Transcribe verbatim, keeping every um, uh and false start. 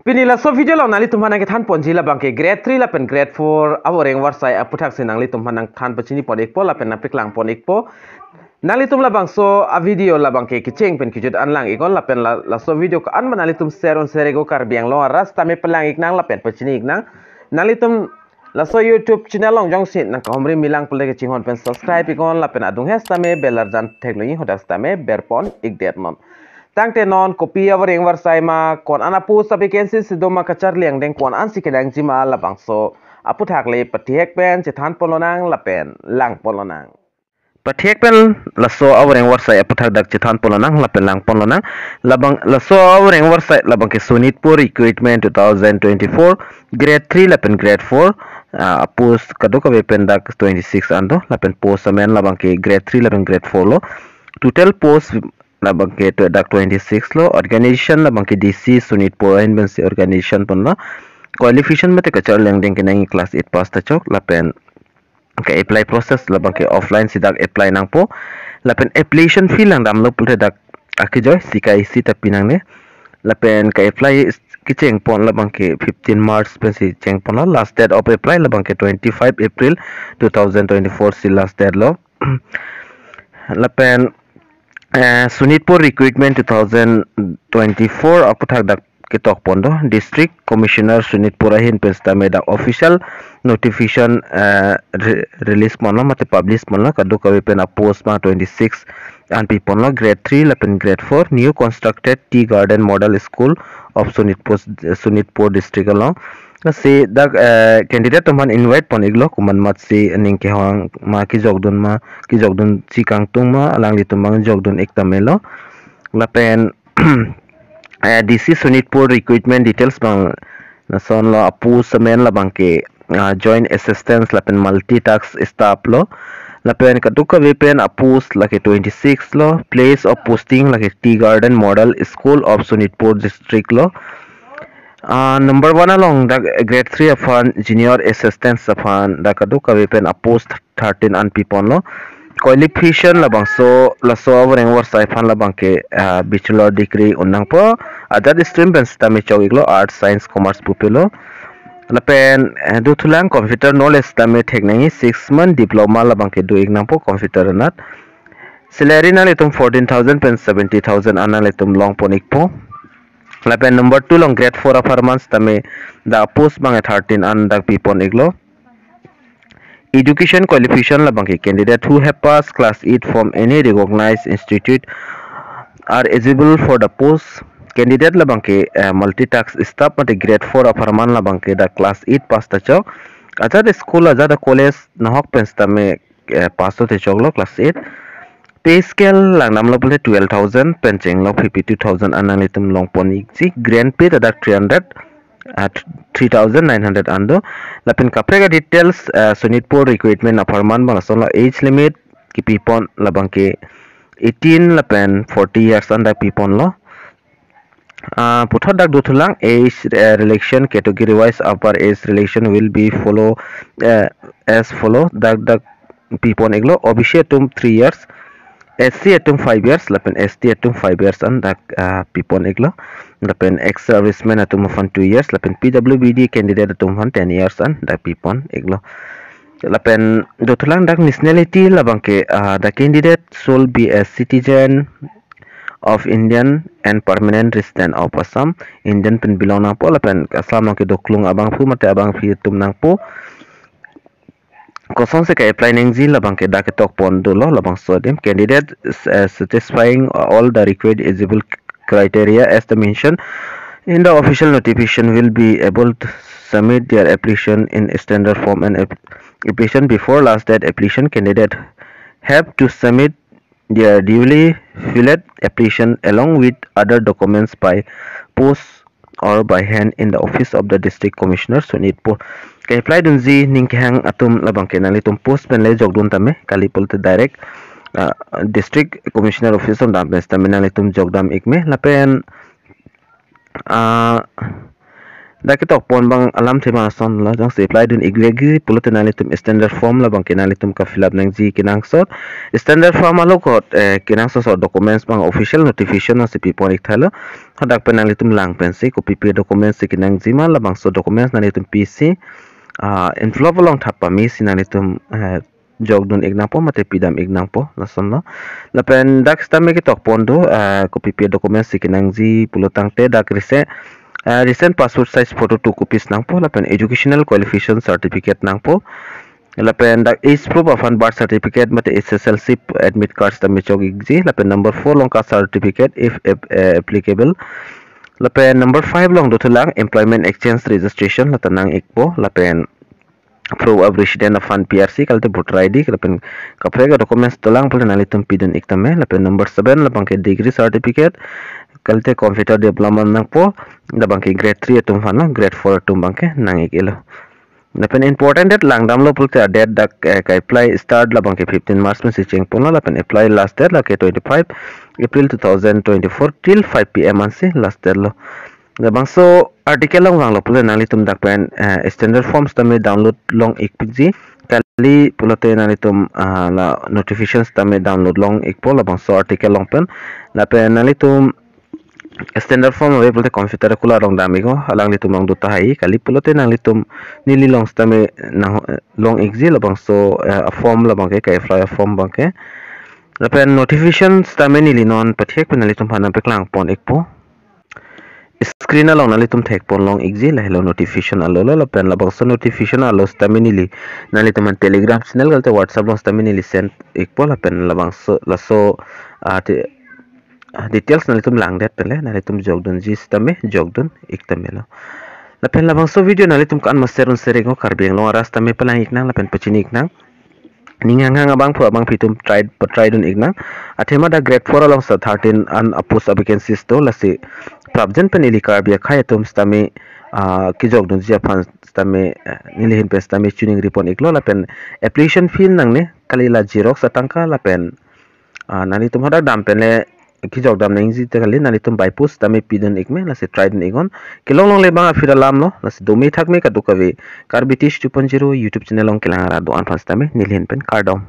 Pini laso video along nanglitum aphan nangkethan ponji labang ke grade three lapen grade four avoreng varsai aputhak si nanglitum aphan nangthan pachini pon ikpo lapen nangpeklang pon ikpo. Nanglitum labangso a video labang ke kecheng pen kejut an lang iknon lapen la, laso video ko-an ma nanglitum share un share iknon, Karbi Anglong arat sitame pelang iknang lapen pachini iknang. Nanglitum laso YouTube channel along jongsi nangkahumri milang pulote kachinghon pen subscribe iknon lapen adung he sitame bell arjan theklong, hadak sitame berpon ikdet non. Tangte non kopi avoreng varsai ma, ko-an a post a vacancy si do ma, kacharli angdeng ko-an si kenangji ma, labangso aputhak le pathihek pen chethan pon lonang lapen lang pon lonang. Pathihek pen laso avoreng varsai aputhak dak chethan pon lonang lapen lang pon lonang. Labang laso avoreng varsai labang ke Sonitpur recruitment two thousand twenty-four grade three lapen grade four, ah, post kadokave pen dak twenty-six an do lapen post amen labang ke grade three lapen grade four lo. Total post labang ke to dak twenty-six lo. Organization labang ke D C Sonitpur ahin pensi organization ponlo. Qualification mate kacharli angdeng kenangji class eight pass ta chok lapen ke-apply process labang ke offline si dak apply nangpo. Lapen application fee langdamlo pulote dak akejoi sika isi ta pinangne. Lapen ke-apply kecheng pon labang ke fifteen March pensi cheng ponlo. Last date of apply labang ke twenty-five April two thousand twenty-four si last date lo. Lapen eh, Sonitpur recruitment two thousand twenty-four aputhak dak ketok pon do. District Commissioner Sonitpur ahin pen sitame dak official notification, eh, re- release ponlo mate publish ponlo. Kadokave pen a post ma twenty-six an pi ponlo, grade three lapen grade four, new constructed Tea Garden Model School of Sonitpur, Sonitpur district along. Lasi dak, eh, candidate atum aphan invite pon iklo, komat mat si aning kehang ma, kejokdun ma, kejokdun si kangtung ma, alanglitum abang jokdun ik tame lo. Lapen eh, D C Sonitpur recruitment details abang lason lo. A post amen labang ke, ah, joint assistant lapen multitask staff lo. Lapen kadokave pen a post lake twenty-six lo. Place of posting lake Tea Garden Model School of Sonitpur district lo. Ah, number one along dak grade three aphan junior assistant aphan dak kadokave pen a post thirteen an pi ponlo. Qualification labangso laso avoreng varsai aphan labang ke, ah, bachelor degree un nangpo. Ajat stream pen sitame chok iklo, arts, science, commerce pupe lo. Lapen, eh, dothulang computer knowledge sitame thek nangji, six month diploma labang ke do ik nangpo computer anat. Salary nanglitum fourteen thousand pen seventy thousand an nanglitum long pon ikpo. Lapen number two along grade four apharman sitame dak post abang thirteen an dak pi pon iklo. Education qualification labang ke candidate who have passed class eight from any recognized institute are eligible for the post. Candidate labang ke, eh, multitask staff mate grade four apharman labang ke dak class eight pass ta chok. Ajat school ajat college nahok pen sitame, eh, pass te choklo class eight. Pay scale langdamlo pulote twelve thousand pen chenglo, fifty-two thousand an nanglitum long pon ikji. Grant pay ta dak three hundred, ah, three thousand nine hundred an do. Lapen kaprek a details, ah, Sonitpur recruitment apharman abang lason lo. Age limit kipi pon labang ke eighteen lapen forty years an dak pi ponlo. Ah, puthot dak dothulang, age, eh, relaxation, category wise upper age relaxation will be follow, eh, as follow. Dak dak pi pon iklo. O B C atum three years, S C atum five years, lapen S T atum five years an dak, ah, pi pon iklo. Lapen ex serviceman atum aphan two years, lapen P W B D candidate atum aphan ten years an dak pi pon iklo. Lapen dothulang dak nationality labang ke, ah, the candidate shall be a citizen of Indian and permanent resident of Assam. Indian pen belong nangpo lapen Assam along kedoklong abangphu mate abangpi atum nangpo. Kosonsi ke-apply nangji labang ke dak ketok pon dolo, labangso adim. Candidate, uh, satisfying all the required eligible criteria as the mentioned in the official notification will be able to submit their application in standard form and app- application before last date. Application candidate have to submit their duly filled application along with other documents by post or by hand in the office of the district commissioner Sonitpur. Ke-apply dunji ning kehang atum labang ke nanglitum post pen le jokdun tame, kali pulote direct, ah, district commissioner office along dam pen sitame nanglitum jokdam ik me. Lapen, ah, Dak ketok pon abang alamthe abang ason lo, jongsi apply dun-ik vekji pulote nanglitum standard form labang ke nanglitum ka-fill up nangji kenangsot. Standard form along kot, eh, kenangsot so documents abang official notification nangsi pi pon-ik tha lo. Hadak pen nanglitum lang pensi kopi pi documents si kenangji ma, labangso documents nanglitum pisi, ah, envelope along thap pame si nanglitum, eh, jok dun-ik nangpo mate pidam-ik nangpo, lason lo. Lapen dak sitame ketok pon do, ah, kopi pi documents si kenangji pulo tangte dak rese-, ah, recent passport size photo two copies nangpo, lapen educational qualification certificate nangpo. Lapen dak age proof aphan birth certificate mate H S L C admit card sitame chok-ikji, lapen number four along caste certificate if ap-, eh, applicable. Lapen number five along dothulang employment exchange registration lata nang-ikpo, lapen proof of resident aphan P R C kalite voter I D, lapen kaprek a-documents dolang pulote nanglitum pidun-ik tame. Lapen number seven labang ke degree certificate kalite computer diploma nangpo, labang ke grade three atum aphan lo, grade four atum abang ke nang-ik-elo. Lapen important date langdamlo pulote a-date dak, eh, ka-apply start labang ke fifteen March pensi cheng ponlo, lapen apply last date lake twenty-five April two thousand twenty-four till five P M ansi last date lo. Labangso article along vanglo pulote nanglitum dak pen, eh, standard form sitame download long-ikpikji. Kali pulote nanglitum, ah, la notification sitame download long-ikpo labangso article along pen. Lapen nanglitum standard form ave pulote computer kula rong dam-iknon, alanglitum along do tahai. Kali pulote nanglitum neli along sitame nang long-ikji labangso, eh, form labang ke, ka-apply form abang ke. Lapen notification sitame neli non pathek pen nanglitum aphan nangpaklang pon-ikpo. Screen along nanglitum thek pon long-ikji, lahelo notification alo lo, lapen labangso notification alo sitame neli nanglitum aphan Telegram channel kalite WhatsApp along sitame neli send-ikpo, lapen labangso laso, ah, te-, ah, details nanglitum langdet penle nanglitum jok dunji sitame jok dun-ik tame lo. Lapen labangso video nanglitum kan master un serek ngo Karbi Anglong arat sitame palang-ik nang lapen pachini-ik nang. Ning hanghang abangphu abangpi atum try, try dun-ik nang. Athema dak grade four along sa thirteen an a-post a-vacancies do, lasi prapjin pen ili Karbi akhei atum sitame, ah, kejok dunji aphan sitame, eh, neli ahin pen sitame choningri pon-iklo, lapen application fee nangne, kali la xerox atangka lapen, ah, nanglitum hadak dam penle kejok dam nangji te kali, nanglitum by post sitame pidun-ik me, lasi try dun-iknon. Kelong longle abang aphi alam lo, lasi dome thakme kadokave Karbi Teach two point zero YouTube channel along kelang arat do-an aphan sitame neli ahin pen kardom.